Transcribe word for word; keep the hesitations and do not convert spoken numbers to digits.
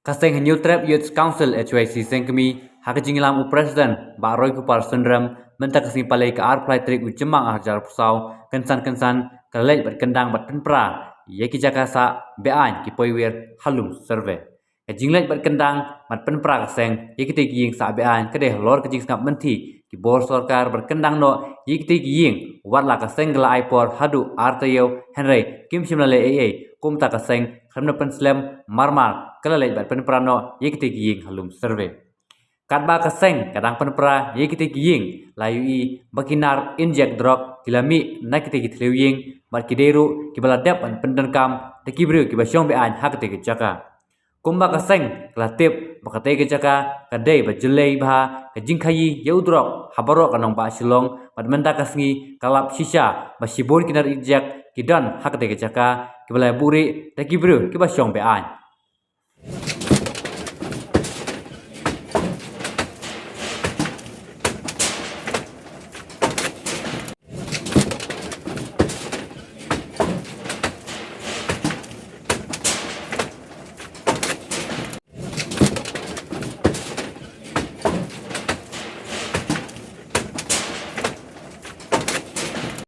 Ka seng Hynñiewtrep Youth Council H Y C Sengkmie, ha ka jingïalam u President Bah Roykupar Sunrem, mynta ka sngi Palei ka arphew lai tarik u Jymmang arhajar arphew saw, kynsan kynsan ka la leit bad kyndang bad pynpra ïa ki jaka sah be-aiñ ki poiwir ha lum survey. Ka jingleit bad kyndang bad pynpra ka seng ïa kitei ki ïing sah be-aiñ ka dei halor ka jingsngap mynthi ki bor sorkar bad kyndang noh ïa kitei ki ïing, wat la ka seng ka la ai por haduh ar taïew, hynrei kim shym la leh ei ei. Kumta ka seng khlem da pynslem marmar ka la leit bad pynpra noh ïa kitei ki ïing ha lum survey. Katba ka seng ka dang pynpra ïa kitei ki ïing, la ïohi ba ki nar injek drok ki la mih na kitei ki thliew ïing, bad ki dei ruh kiba la dep ban pyndonkam da ki briew kiba shong be-aiñ ha katei ka jaka. Kumba ka seng ka la tip ba katei ka jaka ka dei ba jyllei bha ka jingkhaïi ïa u drok ha baroh ka nongbah Shillong, bad mynta ka sngi ka lap shisha ba shibun ki nar injek ki don ha katei ka jaka, kiba la buhrieh da ki briew kiba shong be-aiñ.